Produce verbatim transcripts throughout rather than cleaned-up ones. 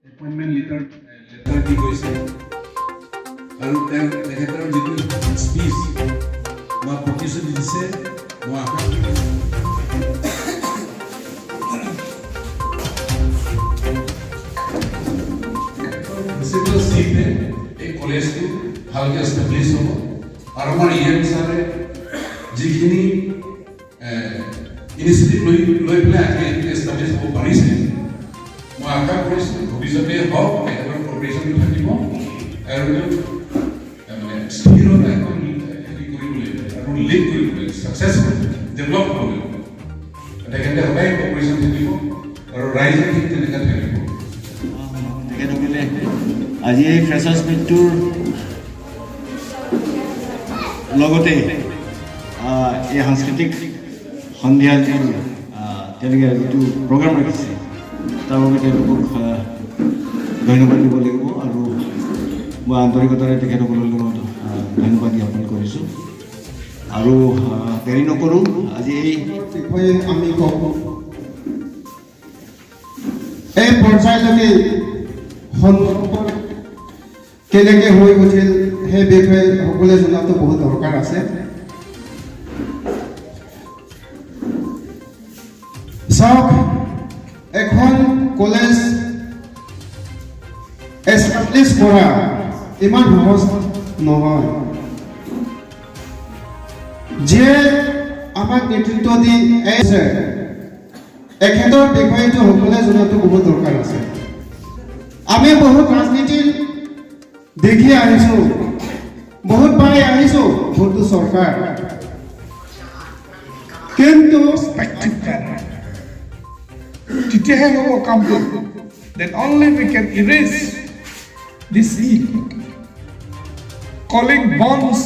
Appointment letter, letter দি গৈছে। আৰু তেওঁ, তেখেতৰ যিটো স্পীচ বা প্ৰতিশ্ৰুতি দিছে, মই আশা কৰিছোঁ প্ৰিন্সিপাল চিফে এই কলেজটো ভালকৈ এষ্টাব্লিছ হ'ব। আৰু আমাৰ ই এম ছাৰে যিখিনি ইনিচিয়েটিভ লৈ, লৈ পেলাই আজি এইটো এষ্টাব্লিছ হ'ব পাৰিছে। মই আশা কৰিছোঁ ভৱিষ্যতে হওক, তেখেতৰ কৰ্পৰেশ্যনটো থাকিব আৰু তেওঁ, এ, মানে স্থিৰতা এখন হেৰি কৰিবলৈ আৰু লিড কৰিবলৈ, ছাকচেছ কৰিবলৈ, ডেভেলপ কৰিবলৈ। তেখেতে সদায় কৰ্পৰেশ্যন থাকিব আৰু ৰাইজে ঠিক তেনেকৈ থাকিব। তেখেতসকলে আজি এই ফ্ৰেছাৰ্ছ মিটটোৰ লগতে, আহ, এই সাংস্কৃতিক সন্ধিয়া যিটো, আহ, তেওঁলোকে যিটো প্ৰগ্ৰাম ৰাখিছে, তাৰ বাবে তেওঁলোকক, আহ, ধন্যবাদ দিব লাগিব আৰু মই আন্তৰিকতাৰে তেখেতসকললৈ, আহ, ধন্যবাদ জ্ঞাপন কৰিছোঁ। আৰু, আহ, দেৰি নকৰোঁ, আজি এই বিষয়ে আমি কওঁ। এই পৰ্যায়লৈকে সন-, কেনেকে হৈ উঠিল, সেই বিষয়ে সকলোৱে জনাটো বহুত দৰকাৰ আছে। চাওক, এখন কলেজ এষ্টাব্লিছ কৰা ইমান সহজ নহয়। যিয়ে আমাক নেতৃত্ব দি আহিছে, এখেতৰ বিষয়েতো সকলোৱে জনাটো বহুত দৰকাৰ আছে। আমি বহুত ৰাজনীতি দেখি আহিছো, বহুত পাই আহিছো, ভোটটো চৰকাৰ। কিন্তু তেতিয়াহে হ'ব কামটো। Then only we can erase this evil. Calling bombs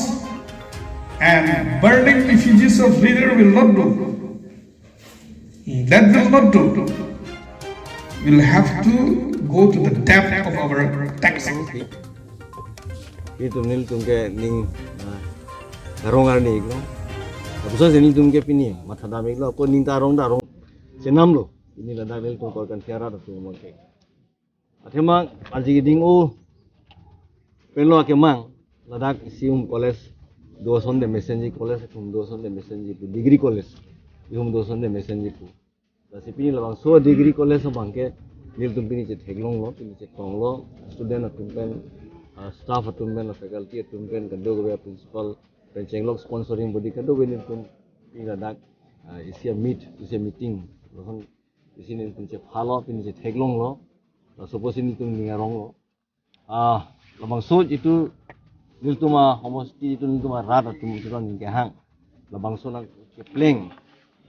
and burning effigies of leader will not do. That will not do. We'll have to go to the depth of our text. Itum nelitum ke ning, ah, arong arni iklo. Lapuson si nelitum ke pini mathadam iklo. Ako ning ta arong ta arong chenamlo. Pini ladak nelitum Korkanthi arat atum ke. Athema arji keding-o penlo akemang ladak isi um college do asonte mesenji, college atum do asonte mesenji pu, degree college ihum do asonte mesenji pu. Lasi pini labangso degree college abangke nelitum pini chetheklonglo, pini chetonglo, student atum pen, ah, staff atum pen, faculty atum pen, kadokave principal pen chenglok sponsoring body kadokave nelitum pini ladak, ah, isi meet, isi meeting, lason isi nelitum chephalo, pini chetheklonglo. Laso apotsi nelitum ning aronglo. Ah, labangso itum nelitum ahomosti itum nelitum arat atum itum ningke hang. Labangso nangkepleng.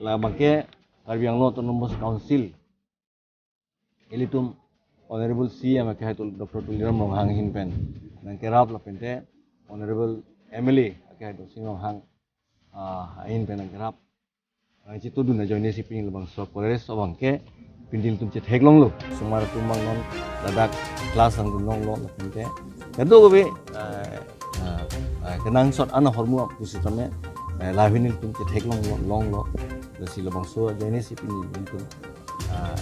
Labangke Karbi Anglong Autonomous Council, ilitum Honorable C M akehai Tul-, Doctor Tuliram Ronghang ahin pen nangkerap lapente Honorable M L A akehai Dorsing Ronghang, ah, ahin pen nangkerap. Nangchitudun ajoine si pini labangso college abangke pini nelitum chetheklonglo. Osomar atum abang non ladak class nangdunlonglo lapente kadokave, eh, eh, eh, kenangsot an ahormu apusitame, eh, lahini nelitum chetheklonglo, longlo. Lasi labangso ajoine si pini nelitum, ah,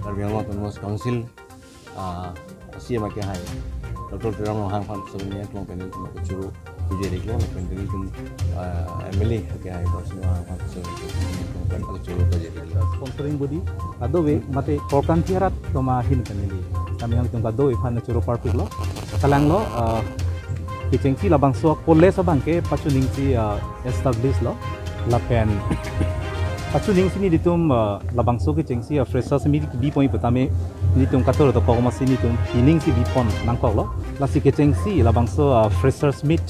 Karbi Anglong Autonomous Council, ah, C M akehai Doctor Tuliram Ronghang aphan songni aklong pen nelitum kechoro pajiriklo, lapen nelitum, ah, M L A akehai Dorsing Ronghang aphan songni nelitum kechoro pajiriklo. Sponsoring body kadokave mate Korkanthi arat atum ahin pen neli kami nelitum kadokave aphan choro parpiklo. Kalanglo, ah, kechengsi labangso college abangke pachuning si, ah, establish lo. Lapen pachuning si nelitum, ah, labangso kechengsi, ah, freshers meet bipon putame nelitum kator to kok masi nelitum pining si bipon nangkoklo. Lasi kechengsi labangso, ah, freshers meet,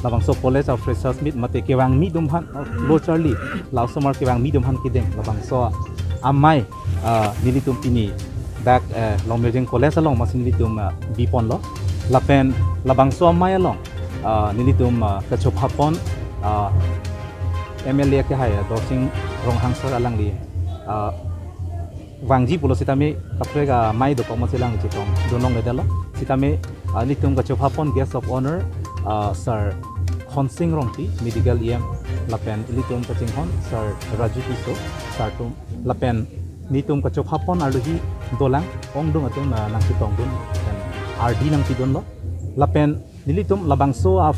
labangso college, ah, freshers meet mate kevangmi atum aphan, ah, lo charli, la osomar kevangmi atum aphan kedeng labangso, ah, amei, ah, nelitum pini dak, eh, Longmirjeng College along masi nelitum, ah, biponlo. Lapen labangso amei along, ah, nelitum, ah, kachopapon, ah, M L A akehai, ah, Dorsing Ronghang sir alangli, ah, vangji pulo sitame kaprek amei dokok masi alangli chetongdun longledetlo. Sitame, ah, nelitum kachopapon guest of honor, ah, Sir Khonsing Rongpi, Medical E M, lapen ilitum kachinghon Sir Raju Tisso, sir atum, lapen nelitum kachopapon arlohi dolang, ongdung atum, ah, nangchetongdun, pen ardi nangpidunlo. Lapen nelitum labangso a